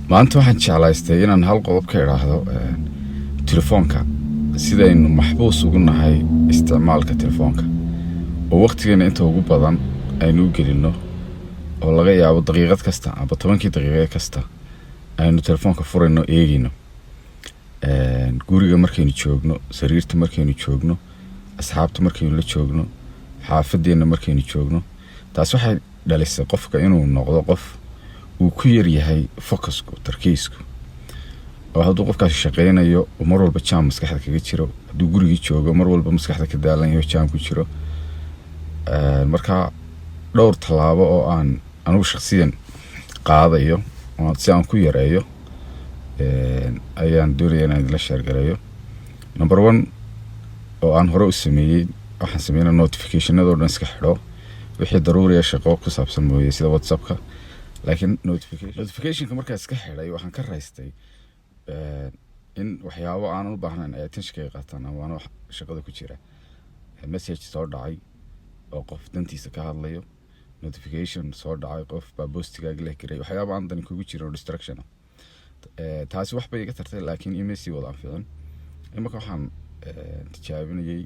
Maanta waxaan jeclaystay inaan hal qodob ka idhaahdo telefoonka, sidaynu maxbuus ugu nahay isticmaalka telefoonka oo waqtigeena inta ugu badan aynu u gelinno, oo laga yaabo daqiiqad kasta amba 10-kii daqiiqe kasta aynu telefoonka furayno, eegayno. Guriga markaynu joogno, sariirta markaynu joogno, asxaabta markaynu la joogno, xaafadeenna markaynu joogno. Taas waxay dhalisay qofka inuu noqdo qof uu ku yaryahay focusku, tarkiisku, oo hadduu qofkaasi shaqaynayo uu mar walba jam maskaxda kaga jiro, hadduu gurigii joogo mar walba maskaxda ka daalan yaho, jam ku jiro. Marka dhowr tallaabo oo aan anigu shakhsiyan qaadayo si aan ku yareeyo ayaan doonaya inaan idinla share gareeyo. Number one oo aan hore u sameeyey, waxaan sameynaa notificationada oo dhan iska xidho, wixii daruuriya shaqo ku saabsan mooye, sida WhatsAppka. Laakiin notificationka markaa iska xidhay, waxaan ka raystay in waxyaabo aanan u baahnayn ay attentionka qaataan ama ano shaqada ku jira. Message soo dhacay oo qof dantiisa ka hadlayo, notification soo dhacay qof baa postigaaga leh garay, waxyaabo aan dani kugu jirin oo distraction ah. Taasi wax bay iga tartay, laakiin ima sii wada anficin. Imaka waxaan tijaabinayay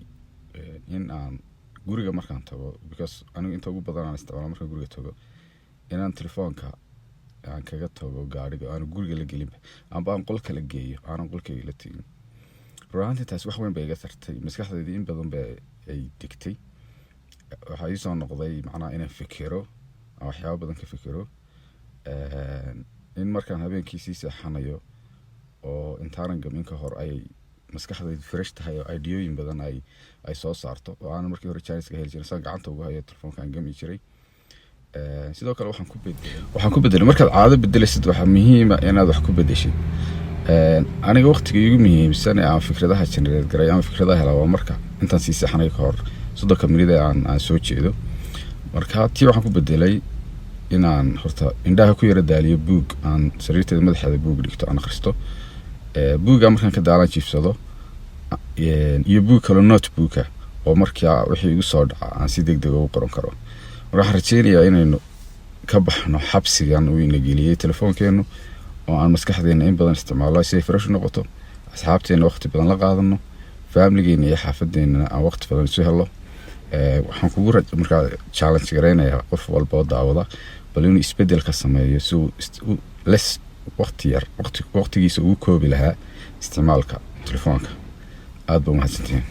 in aan guriga markaan tago, because anigu inta ugu badan aan isticmaalo markaan guriga tago, inaan telefoonka aan kaga tago gaariga, aanu guriga la gelinba, amba aan qol kala geeyo, aanan qolkayga la tegin. Run ahaantii taasi wax weyn bay iga tartay. Maskaxdaydii in badan ba ay degtay. Waxaa ii soo noqday macnaha inaan fikero, aan waxyaabo badan ka fikero, in markaan habeenkii sii seexanayo oo intaanan gamin ka hor ay maskaxdaydu fresh tahay oo ideayooyin badan ay soo saarto, oo aanan markii hore chance ka heli jirin. Saan gacanta ugu hayo telefoonka aan gami jiray. Sidoo kale waxaan ku bedelay, markaad caado bedelaysid waxaa muhiima inaad wax ku bedeshid. Aniga waqtiga iigu muhiimsan ee aan fikradaha generate garay ama fikradaha helaa waa marka intaan sii seexanay ka hor 30-ka minid ee aan soo jeedo. Marka tii waxaan ku bedelay inaan horta indhaha ku yara daaliyo buug, aan sariirteeda madaxeeda buug dhigto, aan akhristo buugga. Markaan ka daalan jiifsado, iyo buug kale, notebooka, oo markaa wixii igu soo dhaca aan si deg deg ugu qoran karo. Marka waxaan rajeynayaa inaynu ka baxno xabsigan uu ina geliyey telefoonkeenu, oo aan maskaxdeena in badan isticmaalno si ay fresh u noqoto, asxaabteena waqti badan la qaadano, familigeena iyo xaafadeennana aan waqti badan isu helo. Waxaan kugu markaa challenge garaynayaa qof walba oo daawada bal inuu isbedel ka sameeyo si uu less waqti yar waqtigiisa ugu koobi lahaa isticmaalka telefoonka. Aad ba umahadsantihiin.